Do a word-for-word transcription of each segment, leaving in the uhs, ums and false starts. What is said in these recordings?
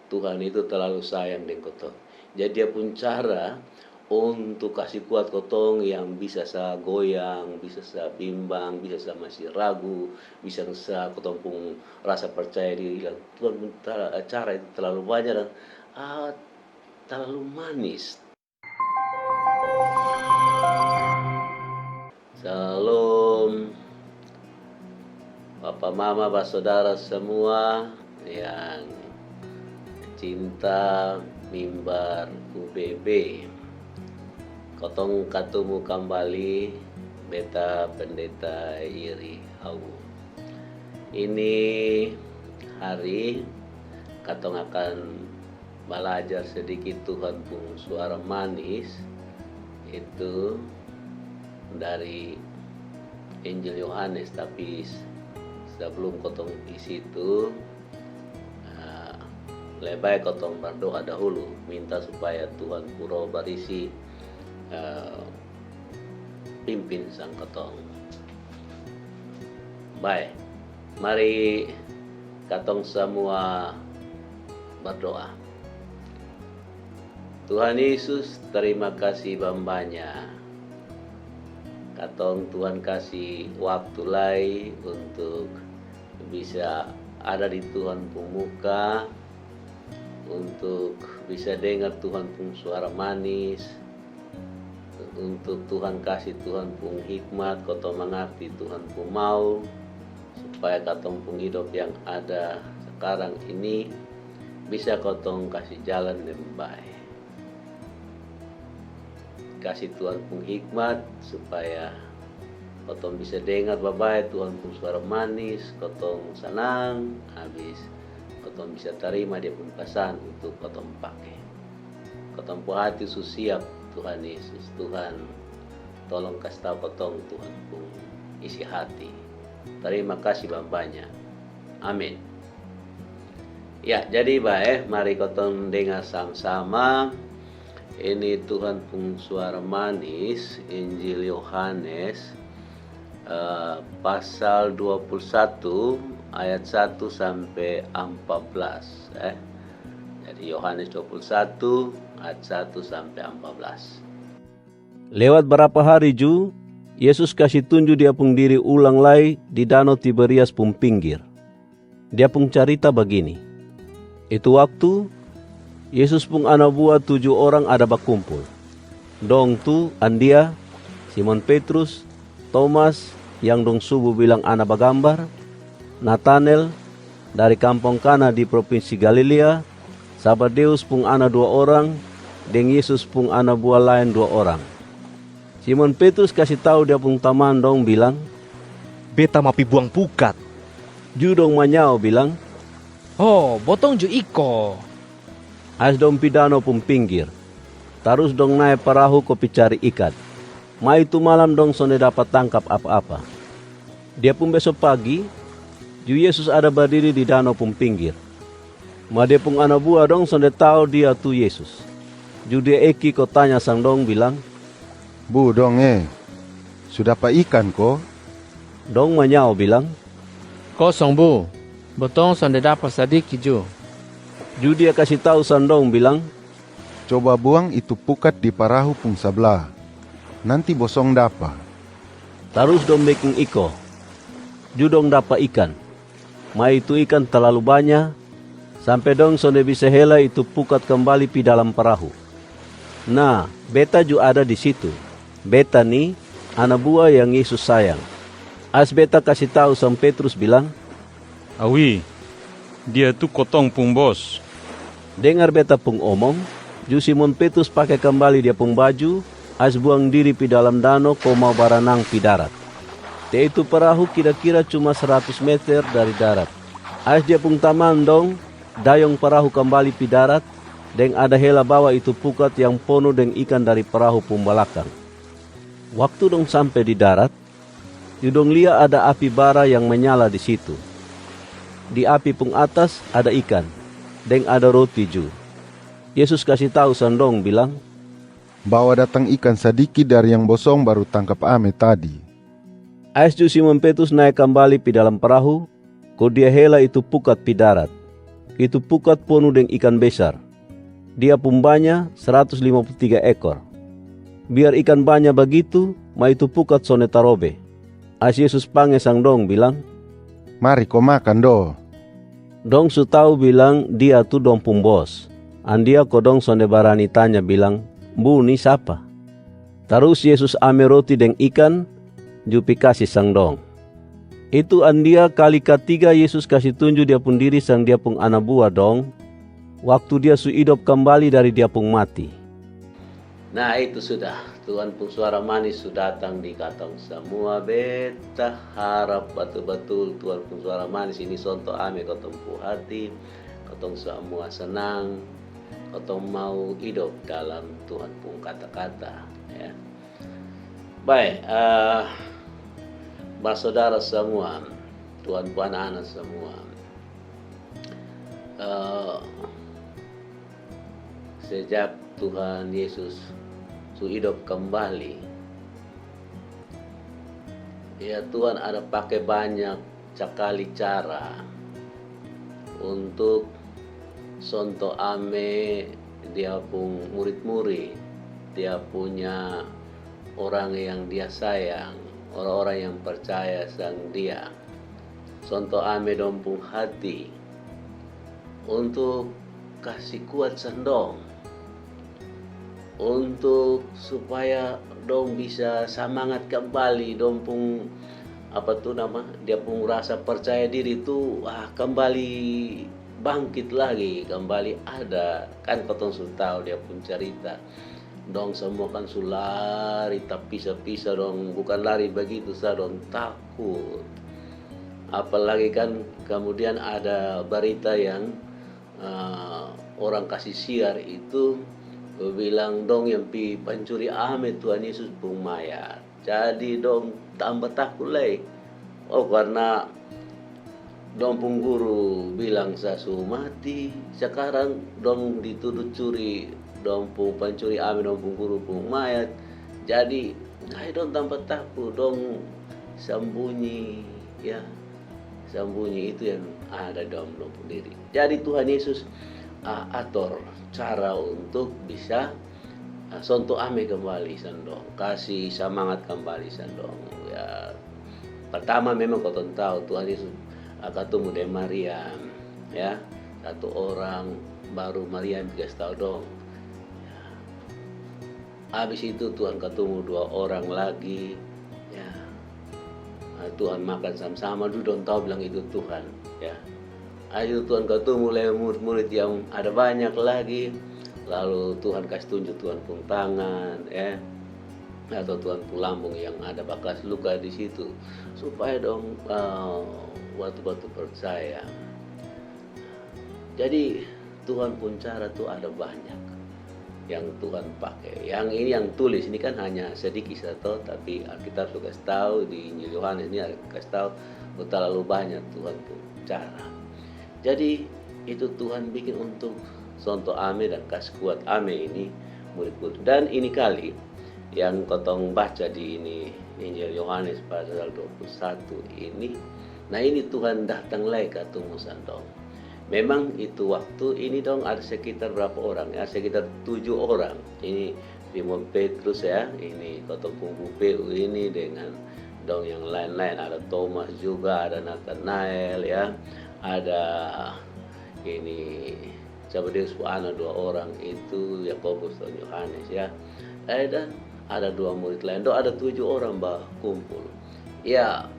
Tuhan itu terlalu sayang deng kotong. Jadi dia pun cara untuk kasih kuat kotong yang bisa sa goyang, bisa sa bimbang, bisa sa masih ragu, bisa sa kotong pun rasa percaya diri hilang. Tuhan pun ta- cara itu terlalu banyak dan ah, terlalu manis. Shalom. Papa, mama, basodara semua yang cinta mimbar U B B. Kotong katumu kambali, beta Pendeta Iri Awu. Ini hari katong akan balajar sedikit Tuhan pung suara manis itu dari Injil Yohanes. Tapi sebelum kotong pi situ, ah, lebai kotong berdoa dahulu, minta supaya Tuhan pung Roh Barisi ah, pimpin sang kotong. Bae, mari katong samua berdoa. Tuhan Yesus, terima kasih bambanya. Katong Tuhan kasih waktu lai untuk bisa ada di Tuhan pung muka, untuk bisa dengar Tuhan pung suara manis, untuk Tuhan kasih Tuhan pung hikmat, kotong mangarti Tuhan pung mau, supaya katong pung hidup yang ada sekarang ini bisa kotong kasih jalan deng bae. Kasih Tuhan pung hikmat supaya kotong bisa dengar babae Tuhan pung suara manis, kotong sanang, habis kotong bisa tarima dia pung pasan untuk kotong pake. Kotong pung hati su siap, Tuhan Yesus. Tuhan, tolong kasih tau kotong Tuhan pung isi hati. Tarima kasih bambanya. Amin. Ya, jadi bae, mari kotong dengar sama-sama. Ini Tuhan pung suara manis, Injil Yohanes, eh, pasal dua puluh satu ayat satu sampai empat belas, eh. Jadi Yohanes dua puluh satu ayat satu sampai empat belas. Lewat barapa hari ju, Yesus kasi tunju Dia pung diri ulang lai di Dano Tiberias pung pinggir. Dia pung carita bagini. Itu waktu, Yesus pung ana bua tuju orang ada bakumpul. Dong tu Andia, Simon Petrus, Tomas, yang dong subu bilang ana bagambar, Natanel, dari kampong Kana di propinsi Galilea, Sabadeus pung ana dua orang, deng Yesus pung ana bua laen dua orang. Simon Petrus kasi tau dia pung tamang dong bilang, "Beta ma pi buang pukat." Ju dong manyao bilang, "Ho, botong ju iko." Ais dong pi dano pung pinggir. Tarus dong nae parahu ko pi cari ikan. Mai tu malam dong sonde dapa tangkap apa-apa. Dia pung beso pagi, ju Yesus ada badiri di dano pung pinggir. Ma Dia pung ana bua dong sonde tau Dia tu Yesus. Ju Dia eki ko tanya sang dong bilang, "Bu dong e, su dapa ikan ko?" Dong manyao bilang, "Kosong, Bu. Botong sonde dapa sadiki ju." Ju Dia kasi tau sang dong bilang, "Coba buang itu pukat di parahu pung sabla. Nanti bosong dapa." Tarus dong bekin iko. Ju dong dapa ikan. Mai tu ikan talalu banya, sampe dong sonde bisa hela itu pukat kambali pi dalam parahu. Nah, beta ju ada di situ. Beta ni, ana bua yang Yesus sayang. Ais beta kasi tau sang Petrus bilang, "Awi, Dia tu kotong pung Bos." Dengar beta pung omong, ju Simon Petrus pake kambali dia pung baju, ais buang diri pi dalam dano ko mau baranang pi darat. Te itu parahu kira-kira cuma saratus meter dari darat. Ais dia pung tamang dong dayong parahu kambali pi darat, deng ada hela bawa itu pukat yang ponu deng ikan dari parahu pung balakang. Waktu dong sampe di darat, ju dong lia ada api bara yang manyala di situ. Di api pung atas ada ikan, deng ada roti ju. Yesus kasi tau sang dong bilang, "Bawa datang ikan sadiki dari yang bosong baru tangkap ame tadi." Ais ju Simon Petrus nae kambali pi dalam parahu, ko dia hela itu pukat pi darat. Itu pukat ponu deng ikan besar. Dia pung banya seratus lima puluh tiga ekor. Biar ikan banya bagitu, ma itu pukat sonde tarobe. Ais Yesus pange sang dong bilang, "Mari ko makan do." Dong su tau bilang Dia tu dong pung bos. Andia ko dong sonde barani tanya bilang, "Bu ni sapa?" Tarus Yesus ame roti deng ikan, ju pi kasi sang dong. Itu andia kali katiga Yesus kasi tunju Dia pung diri sang Dia pung ana bua dong, waktu Dia su idop kambali dari Dia pung mati. Nah, itu sudah. Tuhan pung suara manis su datang di katong samua. Beta harap batul-batul Tuhan pung suara manis ini sonto ame katong pung hati, katong samua sanang, katong mau idop dalam Tuhan pung kata-kata, ya. Baik, eh, basodara samua, Tuhan pung ana-ana samua. Eh, sejak Tuhan Yesus su idop kambali, ya, Tuhan ada pake banyak sakali cara untuk sonto ame Dia pung murid-murid, Dia punya orang yang Dia sayang, orang-orang yang percaya sang Dia. Sonto ame dong pung hati untuk kasi kuat sang dong, untuk supaya dong bisa samangat kambali, dong pung, apa tu nama, Dia pung rasa percaya diri tu, ah, kambali bangkit lagi, kambali ada. Kan katong su tau Dia pung carita. Dong samua kan su lari tapisa-pisa, dong bukan lari bagitu sa, dong takut. Apalagi kan kemudian ada barita yang, eh, orang kasi siar itu bilang dong yang pi pancuri ame Tuhan Yesus pung mayat. Jadi dong tamba taku lai. Oh, karna dong pung guru bilang sa su mati, sakarang dong ditudu curi, dong pung pancuri ame dong pung guru pung mayat. Jadi, ai, dong tamba taku, dong sambunyi, ya. Sambunyi itu yang ada dalam dong pung diri. Jadi Tuhan Yesus, ah, ator cara untuk bisa, ah, sonto ame kambali sang dong, kasi samangat kambali sang dong. Ya, pertama memang katong tau Tuhan Yesus, ah, katumu deng Maria, ya, satu orang, baru Maria yang kasi tau dong. Ya. Abis itu Tuhan katumu dua orang lagi, ya. Ah, Tuhan makan sama-sama, dong tau bilang itu Tuhan, ya. Abis itu Tuhan katumu lai murid-murid yang ada banyak lagi, lalu Tuhan kasi tunju Tuhan pung tangan, ya, atau Tuhan pung lambung yang ada bakas luka di situ, supaya dong, ah, batul-batul percaya. Jadi Tuhan pung cara tu ada banyak yang Tuhan pake. Yang ini yang tulis ini kan hanya sedikit sato, tapi Alkitab su kasi tau di Injil Yohanes ini kasi tau, oh, talalu banyak Tuhan pung cara. Jadi itu Tuhan bikin untuk sonto ame dan kas kuat ame ini murid-murid. Dan ini kali yang kotong baca di ini Injil Yohanes pasal dua puluh satu ini, nah, ini Tuhan datang lai katumu sang dong. Memang itu waktu ini dong ada sekitar berapa orang? Ya, sekitar tujuh orang. Ini Simon Petrus, ya, ini kotong pung Bu P U ini dengan dong yang lain-lain. Ada Thomas juga, ada Nathanael, ya, ada ini Zebedeus pung ana dua orang itu, Yakobus dan Yohanes, ya. Eh, dan ada dua murid lain. Dong ada tujuh orang bakumpul. Ya,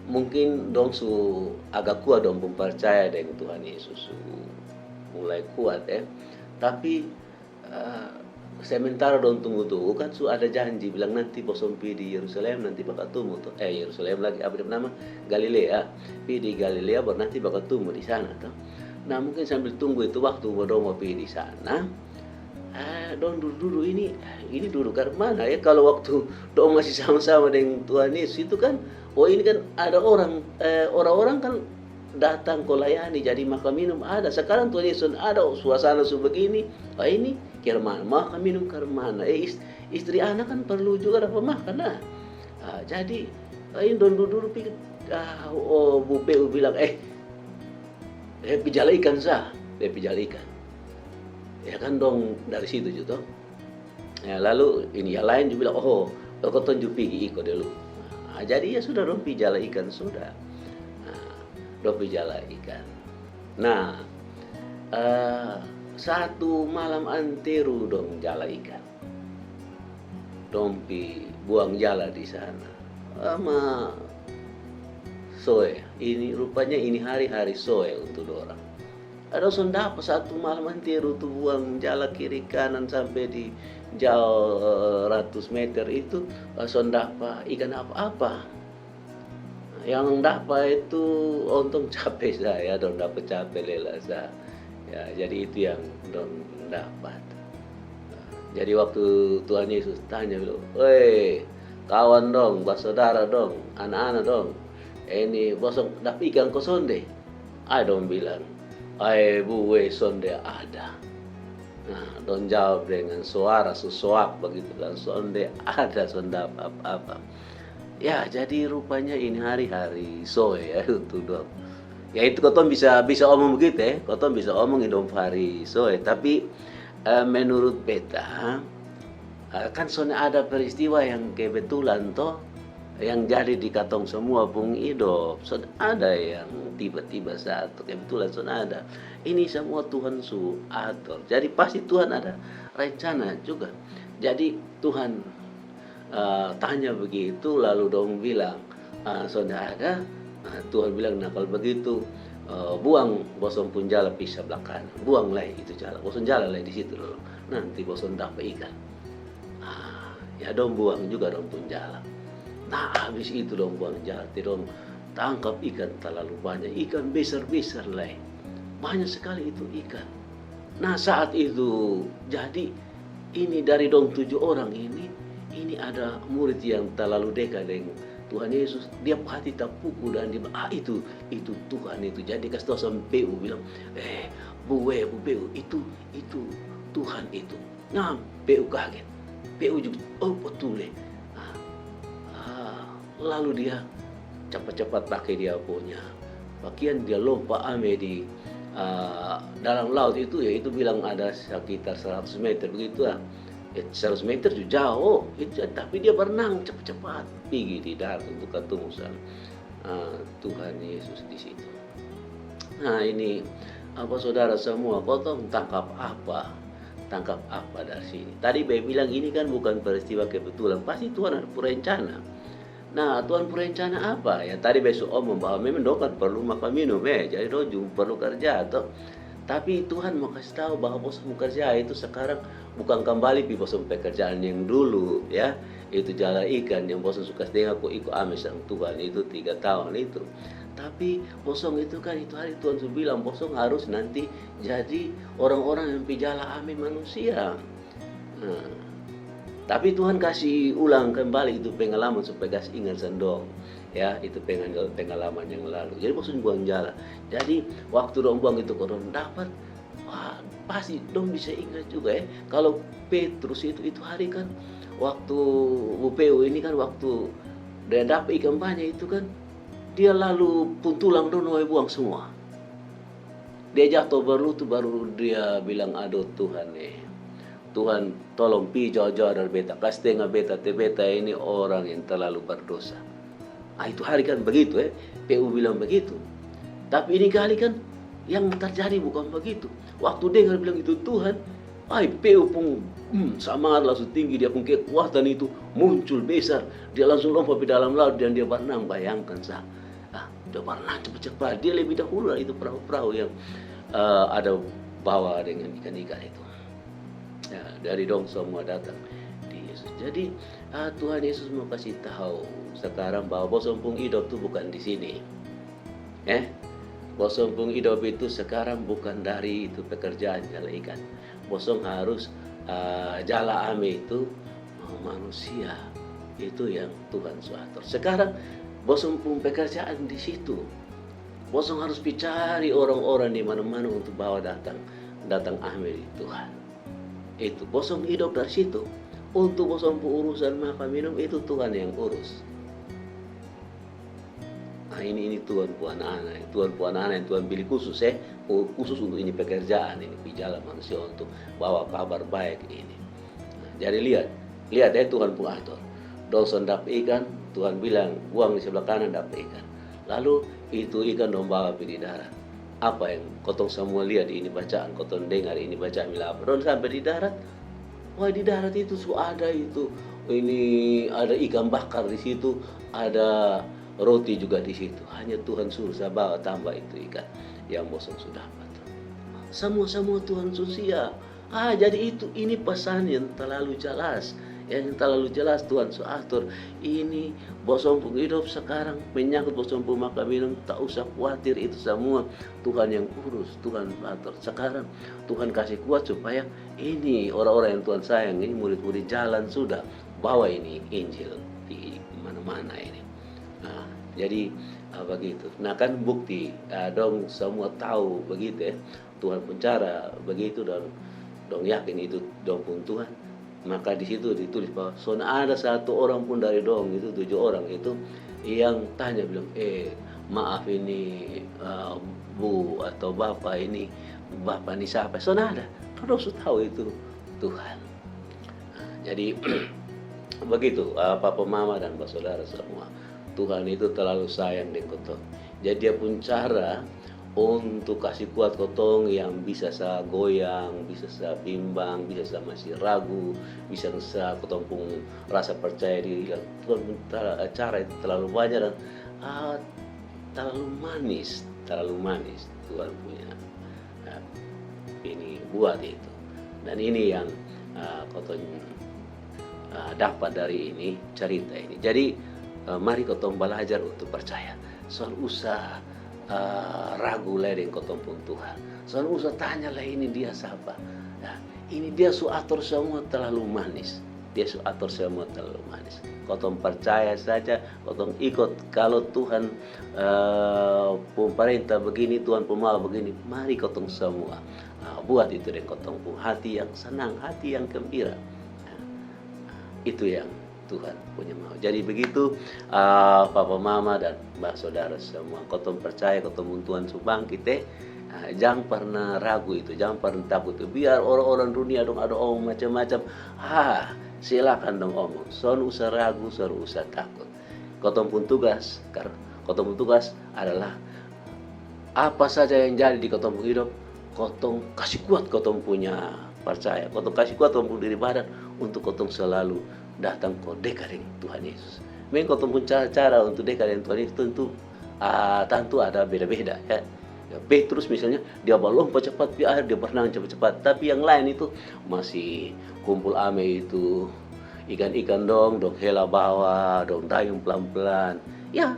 mungkin dong su agak kuat dong pung percaya deng Tuhan Yesus, su mulai kuat, ya. Tapi, eh, sementara dong tunggu-tunggu, kan su ada janji bilang nanti bosong pi di Yerusalem, nanti bakatumu to. Eh, Yerusalem lagi, apa dia nama? Galilea. Pi di Galilea, baru nanti bakatumu di sana to. Nah, mungkin sambil tunggu itu waktu dong mau pi di sana, ah, dong dudu-dudu ini, ini dudu karmana, ya? Kalo waktu dong masi sama-sama deng Tuhan Yesus itu kan, oh, ini kan ada orang, eh, orang-orang kan datang ko layani, jadi makan minum ada. Sakarang Tuhan Yesus ada, oh, suasana su bagini, ah, ini karmana, makan minum karmana. Eh, is-, istri anak kan parlu juga dapa makan, nah. Ah, jadi, ah, ini dong dudu-dudu pikir, ah, oh, Bu P U bilang, eh, Dia pi jala ikan sa, dia pi jala ikan. Ya kan dong dari situ ju to. Ya, lalu ini yang lain ju bilang, "Oh, kotong ju pigi iko dulu." Nah, jadi ya sudah, dong pi jala ikan sudah. Nah, dong pi jala ikan. Nah, eh, satu malam anteru dong jala ikan. Dong pi buang jala di sana. Ama soe, ini rupanya ini hari-hari soe untuk dorang. Ada son dapa satu malam anteru tu buang jala kiri kanan sampai di jauh, eh, ratus meter itu, eh, son dapa ikan apa-apa. Yang dapa itu ontong cape sa, ya, dong dapa cape lela sa. Ya, jadi itu yang dong dapat. Jadi waktu Tuhan Yesus tanya bilang, "Woi, kawan dong, basodara dong, anak-anak dong, ini bosong dapa ikan ko sonde?" Ai dong bilang, "Ai bue, sonde ada." Nah, dong jawab dengan suara su soak begitu, bilang, "Sonde ada, son dapa apa-apa." Ya, jadi rupanya ini hari-hari soe ya untuk dong. Ya, itu kotong bisa, bisa omong begitu ya, kotong bisa omong ini dong hari soe. Tapi, eh, menurut beta, eh, kan son ada peristiwa yang kebetulan to, yang jadi di katong semua pung idop. Son ada yang tiba-tiba satu kebetulan, son ada. Ini semua Tuhan su atur. Jadi pasti Tuhan ada rencana juga. Jadi Tuhan, eh, tanya begitu, lalu dong bilang, "Ah, sonde ada." Ah, Tuhan bilang, "Nah, kalau begitu, eh, buang bosong pung jala pi sabla kanan. Buang lai itu jala. Bosong jala lai di situ dolo. Nanti bosong dapa ikan." Ah, ya dong buang juga dong pung jala. Nah, habis itu dong buang jala, te dong tangkap ikan talalu banyak. Ikan besar-besar lai. Banyak sekali itu ikan. Nah, saat itu jadi ini dari dong tujuh orang ini, ini ada murid yang talalu deka deng Tuhan Yesus. Dia pati tapuku dan dia bilang, "Ah, itu, itu Tuhan itu." Jadi kasih tahu sama Peu bilang, "Eh, bue, bu Peu, itu, itu Tuhan itu." Nah, Peu kaget. Peu juga, "Oh, betul eh." Nah, ah, lalu dia cepat-cepat pakai dia punya pakian, dia lompa ame di, ah, dalam laut itu, ya itu bilang ada sekitar seratus meter begitu lah. Ya, seratus meter ju jauh, itu, tapi dia berenang cepat-cepat pigi di darat untuk katemu sang, ah, Tuhan Yesus di situ. Nah, ini apa, saudara semua, kotong tangkap apa? Tangkap apa dari sini? Tadi be bilang ini kan bukan peristiwa kebetulan, pasti Tuhan ada pung rencana. Nah, Tuhan pung rencana apa? Ya, tadi be su omong bahwa memang dong kan perlu makan minum, eh, jadi dong ju perlu kerja to. Tapi Tuhan mau kasih tahu bahwa bosong kerja itu sekarang bukan kembali pi bosong pekerjaan yang dulu, ya. Itu jala ikan yang bosong su kasih dengar ko iko ame sang Tuhan itu tiga tahun itu. Tapi bosong itu kan itu hari Tuhan su bilang bosong harus nanti jadi orang-orang yang pi jala ame manusia. Nah, tapi Tuhan kasih ulang kembali itu pengalaman supaya kasih ingat sang dong. Ya, itu pengal-, pengalaman yang lalu. Jadi bosong buang jala. Jadi waktu dong buang itu ko dong dapat, wah, pasti dong bisa ingat juga ya. Kalau Petrus itu, itu hari kan waktu bu Peu ini kan waktu dia dapat ikan banyak itu kan, dia lalu pung tulang dong noe buang semua. Dia jatuh berlutut baru dia bilang, "Aduh Tuhan eh, Tuhan tolong pi jauh-jauh dari beta, kasih dengar beta, te beta ini orang yang terlalu berdosa." Ah, itu hari kan begitu eh, Peu bilang begitu. Tapi ini kali kan yang terjadi bukan begitu. Waktu dengar bilang itu Tuhan, ai, Peu pung, hmm, samar langsung tinggi, dia pung kekuatan itu muncul besar. Dia langsung lompat di dalam laut dan dia berenang, bayangkan sa. Ah, dia berenang cepat-cepat. Dia lebih dahulu dari itu perahu-perahu yang, eh, ada bawa dengan ikan-ikan itu. Ya, dari dong semua datang di Yesus. Jadi, ah, Tuhan Yesus mau kasih tahu sekarang bahwa bosong pung idop tu bukan di sini. Eh, bosong pung idop itu sekarang bukan dari itu pekerjaan jala ikan. Bosong harus, ah, jala ame itu, ah, manusia. Itu yang Tuhan su atur. Sekarang bosong pung pekerjaan di situ. Bosong harus pi cari orang-orang di mana-mana untuk bawa datang, datang ame di Tuhan. Itu bosong idop dari situ. Untuk bosong pung urusan makan minum itu Tuhan yang urus. Nah, ini, ini Tuhan pung anak-anak, Tuhan pung anak-anak yang Tuhan pilih khusus eh. khusus untuk ini pekerjaan ini, pi jalan manusia untuk bawa kabar baik ini. Jadi lihat, lihat ya Tuhan pung ator. Dong son dapa ikan, Tuhan bilang buang di sebelah kanan dapa ikan. Lalu itu ikan dong bawa pi di darat. Apa yang kotong samua liat di ini bacaan, kotong dengar ini bacaan bilang apa? Dong sampe di darat, wah, di darat itu su ada itu, ini ada ikan bakar di situ, ada roti juga di situ. Hanya Tuhan suruh sa bawa tamba itu ikan yang bosong su dapat. Samua-samua Tuhan su sia. Ah, jadi itu, ini pasan yang talalu jalas. Yang talalu jalas Tuhan su ator. Ini bosong pung idop sakarang, menyangkut bosong pung makan minum, ta usa kuatir, itu samua Tuhan yang urus, Tuhan ator. Sakarang Tuhan kasi kuat supaya ini orang-orang yang Tuhan sayang ini, murid-murid, jalan sudah bawa ini Injil di mana-mana ini. Nah, jadi, ah, bagitu. Nah, kan bukti, ah, dong samua tau bagitu ya, Tuhan pung cara bagitu, dan dong yakin itu dong pung Tuhan. Maka di situ ditulis bahwa son ada satu orang pun dari dong itu tujuh orang itu yang tanya bilang, "Eh, maaf ini, ah, Bu atau Bapa ini, Bapa ni sapa?" Son ada. Karna dong su tau itu Tuhan. Nah, jadi bagitu, ah, papa, mama, dan basodara samua. Tuhan itu talalu sayang deng kotong. Jadi dia pung cara untuk kasi kuat kotong yang bisa sa goyang, bisa sa bimbang, bisa sa masih ragu, bisa sa kotong pung rasa percaya diri hilang. Tuhan pung ta-, cara itu talalu banyak dan, ah, talalu manis, talalu manis Tuhan punya, ah, ini buat itu. Dan ini yang, ah, kotong, ah, dapat dari ini cerita ini. Jadi, ah, mari kotong balajar untuk percaya. Son usa, ah, ragu lai deng kotong pung Tuhan. Son usa tanya lai ini Dia sapa. Ya, ini Dia su ator samua talalu manis. Dia su ator samua talalu manis. Kotong percaya saja, kotong ikut. Kalo Tuhan, eh, pung parenta begini, Tuhan pung mau begini, mari kotong samua, ah, buat itu deng kotong pung hati yang sanang, hati yang gembira. Nah, itu yang Tuhan punya mau. Jadi begitu, ah, papa, mama, dan basodara samua, kotong percaya kotong pung Tuhan su bangkit, eh. Ah, jang parna ragu itu, jang parna takut itu. Biar orang-orang dunia dong ada omong macam-macam, ah, silakan dong omong. Son usa ragu, son usa takut. Kotong pung tugas, kar-, kotong pung tugas adalah apa saja yang jadi di kotong pung hidup, kotong kasi kuat kotong punya percaya, kotong kasi kuat kotong pung diri badan untuk kotong selalu datang ko deka deng Tuhan Yesus. Memang kotong pung cara-cara untuk deka deng Tuhan Yesus tentu, ah, tantu ada beda-beda, ya. Ya, Petrus misalnya, dia balompa capat pi aer, dia barenang capat-capat. Tapi yang laen itu masih kumpul ame itu ikan-ikan dong, dong hela bawa, dong dayung pelan-pelan. Ya,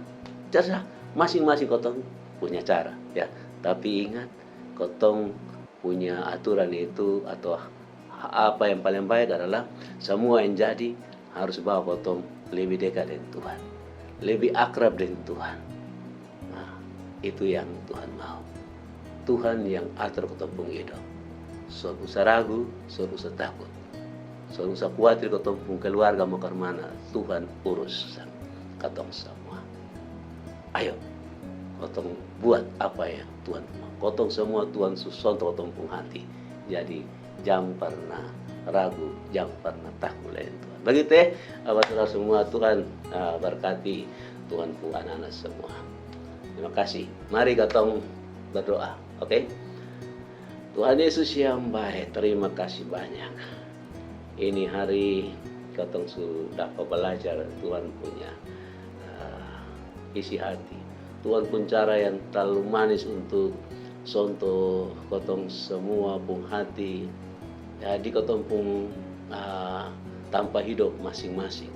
terserah masing-masing kotong punya cara, ya. Tapi ingat, kotong punya aturan itu atau apa yang paling baik adalah semua yang jadi harus bawa kotong lebih dekat dengan Tuhan, lebih akrab dengan Tuhan. Nah, itu yang Tuhan mau. Tuhan yang atur kotong pung hidup. Son usa ragu, son usa takut. Son usa kuatir kotong pung keluarga mau karmana. Tuhan urus kotong semua. Ayo, kotong buat apa yang Tuhan mau. Kotong semua Tuhan su sonto kotong pung hati. Jadi, jang parna ragu, jang parna taku laen Tuhan. Bagitu e, basodara semua, Tuhan, ah, barkati Tuhan pung ana-ana semua. Terima kasih. Mari katong berdoa, oke? Tuhan Yesus yang bae, terima kasih banyak. Ini hari katong su dapa balajar Tuhan punya, ah, isi hati. Tuhan pung cara yang talalu manis untuk sonto kotong semua pung hati. Jadi kotong pung, ah, tampa hidup masing-masing.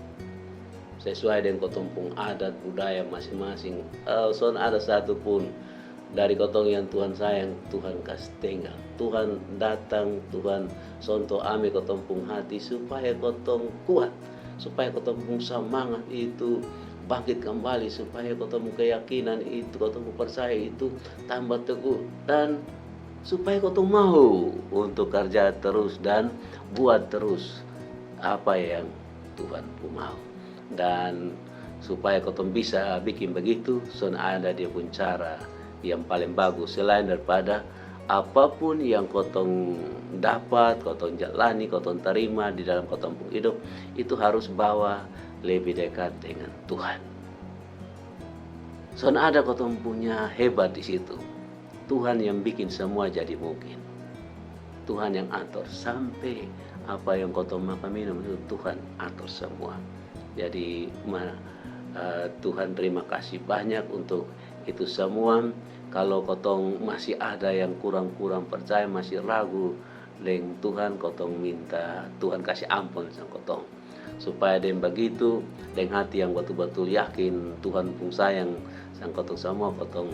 Sesuai deng kotong pung adat budaya masing-masing. Eh, son ada satu pun dari kotong yang Tuhan sayang, Tuhan kas tenggal. Tuhan datang, Tuhan sonto ame kotong pung hati supaya kotong kuat, supaya kotong pung samangat itu bangkit kambali, supaya kotong pung keyakinan itu, kotong pung parcaya itu tamba teguh, dan supaya kotong mau untuk karja terus dan buat terus apa yang Tuhan pung mau. Dan supaya kotong bisa bikin bagitu, son ada dia pung cara yang paling bagus selain daripada Apapun yang kotong dapat, kotong jalani, kotong tarima di dalam kotong pung hidup, itu harus bawa lebih dekat dengan Tuhan. Son ada kotong punya hebat di situ. Tuhan yang bikin semua jadi mungkin. Tuhan yang atur sampai apa yang kotong makan minum itu Tuhan atur semua. Jadi ma- eh, Tuhan, terima kasih banyak untuk itu semua. Kalau kotong masih ada yang kurang-kurang percaya, masih ragu deng Tuhan, kotong minta Tuhan kasih ampun sang kotong, supaya deng bagitu, deng hati yang batul-batul yakin Tuhan pung sayang sang kotong semua, kotong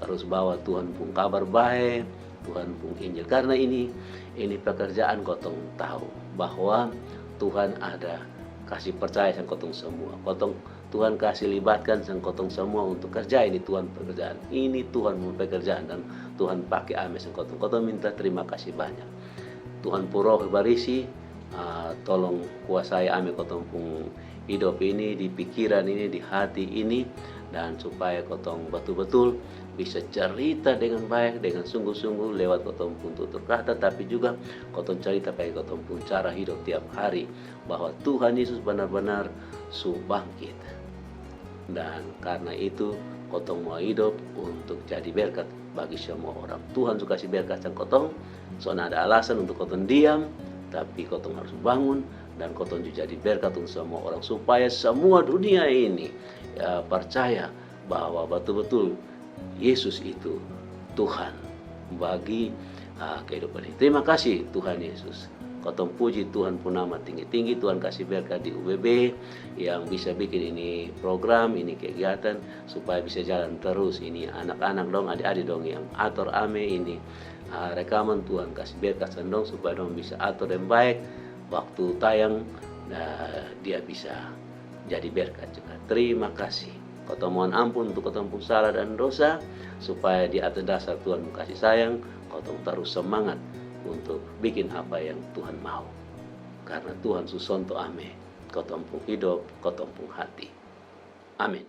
terus bawa Tuhan pung kabar bae, Tuhan pung Injil. Karena ini, ini pekerjaan, kotong tahu bahwa Tuhan ada kasih percaya sang kotong semua. Kotong, Tuhan kasih libatkan sang kotong semua untuk kerja ini Tuhan pekerjaan. Ini Tuhan pung pekerjaan dan Tuhan pake ame sang kotong. Kotong minta terima kasih banyak. Tuhan pung Roh Barisi, ah, tolong kuasai ame kotong pung hidup ini, di pikiran ini, di hati ini, dan supaya kotong batul-batul bisa cerita dengan baik, dengan sungguh-sungguh lewat kotong pung tutur kata, tapi juga kotong cerita pake kotong pung cara hidup tiap hari, bahwa Tuhan Yesus benar-benar su bangkit. Dan karena itu, kotong mau hidup untuk jadi berkat bagi semua orang. Tuhan su kasih berkat sang kotong, son ada alasan untuk kotong diam, tapi kotong harus bangun dan kotong ju jadi berkat untuk semua orang, supaya semua dunia ini, ya, percaya bahwa batul-batul Yesus itu Tuhan bagi, ah, kehidupan ini. Terima kasih Tuhan Yesus. Kotong puji Tuhan pung nama tinggi-tinggi. Tuhan kasih berkat di U B B yang bisa bikin ini program, ini kegiatan supaya bisa jalan terus. Ini anak-anak dong, adik-adik dong yang atur ame ini, ah, rekaman. Tuhan kasih berkat sang dong supaya dong bisa atur deng baik waktu tayang, ah, dia bisa jadi berkat juga. Terima kasih. Kotong mohon ampun untuk kotong pung salah dan dosa, supaya di atas dasar Tuhan pung kasih sayang, kotong terus semangat untuk bikin apa yang Tuhan mau. Karena Tuhan su sonto ame kotong pung hidup, kotong pung hati. Amin.